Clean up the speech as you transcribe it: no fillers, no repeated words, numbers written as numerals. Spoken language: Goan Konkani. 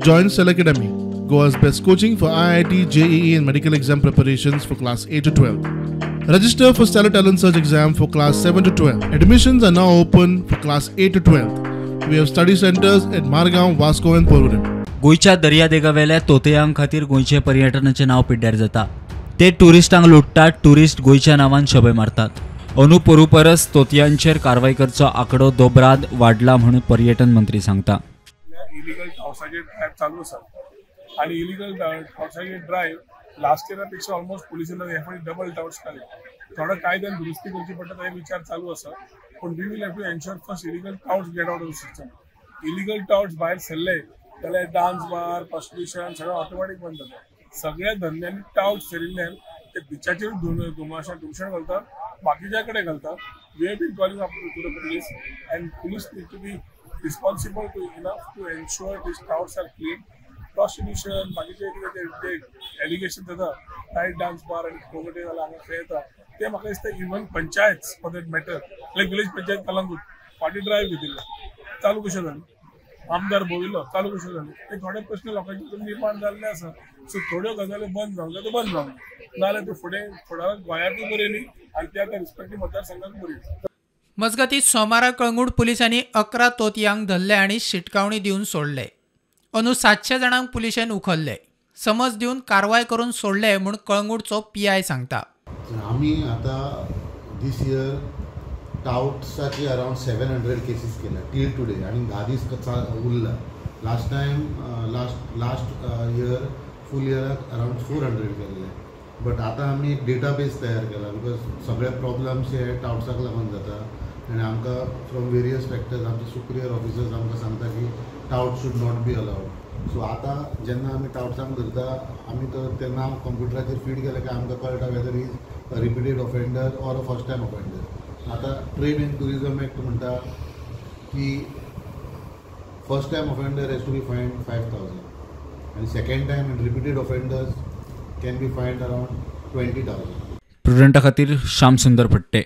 Join Stellar Academy, Goa's best coaching for IIT, JEE and medical exam preparations for class 8 to 12. Register for Stellar Talent Search exam for class 7 to 12. Admissions are now open for class 8 to 12. We have study centers at Margao, Vasco and Porvorim. गोंयच्या दर्यादेगावेल्या तोतयां खातीर गोंयचे पर्यटनाचें नांव पिड्ड्यार जाता. ते ट्युरिस्टांक लुट्टात, ट्युरिस्ट गोंयच्या नांवान शबय मारतात. अंदू पोरू परस तोतयांचेर कारवाय करचो आंकडो दोबराद वाडला म्हणून पर्यटन मंत्री सांगता. इलिगल हावसाचे ड्रायव्ह चालू आसा आणि इलिगल हावसाचे ड्रायव्ह लास्ट इयरा पेक्षा ऑलमोस्ट पुलिसांनी हे फावटी डबल टावट्स काडले. थोडो कायद्यान दुरुस्ती करची पडटा ताचेर विचार चालू आसा, पूण we will have to ensure first illegal touts get out of the system. Illegal touts भायर सरले जाल्यार डान्स बार, प्रॉस्टिट्यूशन सगळें ऑटोमॅटीक बंद जाता. सगळ्या धंद्यांनी टावट सरिल्ल्यान ते बिचाचेर धुमाशण घालतात, बाकीच्या कडेन घालतात. We have been calling up to the police and police need to be responsible to enough to ensure these touts are clean. Prostitution बाकीचे कितें ते एलिगेशन जाता, नायट डान्स बार आनी कोगटे जाल्यार हांगा खंय येता ते म्हाका दिसता. Even panchayat for that matter, like village panchayat Calangute फाटीं ड्रायव्ह घेतिल्लो, चालू कशें जालें? आमदार भोविल्लो, चालू कशें जालें? ते थोडे प्रश्न लोकांचे निर्माण जाल्ले आसा. सो थोड्यो गजाली बंद जावंक जाय, त्यो बंद जावंक जाय, नाजाल्यार त्यो फुडें फुडाराक गोंयाकूय बरें न्ही आनी त्या त्या रिस्पेक्टीव मतदारसंघाक बरी. मजगतीं सोमारा कळंगूट पुलिसांनी 11 तोतयांक धरले आनी शिटकावणी दिवन सोडले. अंदू 700 जाणांक पुलिशेन उखल्ले, समज दिवन कारवाय करून सोडले म्हूण कळंगूटचो पीआय सांगता. आमी आतां दीस इयर टावट्साचे अरावंड 700 केसीस केल्या टील टुडे आनी 10 दीस उरला. Last time last year full इयराक अरावंड 400 केल्ले, बट आतां आमी एक डेटाबेस तयार केला because सगळे प्रॉब्लम्स हे टावट्साक लागून जाता आनी आमकां फ्रॉम वेरियस फॅक्टर्स आमचे सुपिरियर ऑफिसर्स आमकां सांगता की tout should not be allowed. So आतां जेन्ना आमी टावट्सांक धरता आमी तर ते नांव कंप्युटराचेर फीड केलें काय आमकां कळटा whether is a repeated offender or a first time offender. आतां ट्रेड एंड ट्युरिजम एक्ट म्हणटा की first time offender has to be fined 5,000 आनी second time and repeated offenders can be fined around 20,000. प्रुडंटा खातीर श्याम सुंदर फट्टे.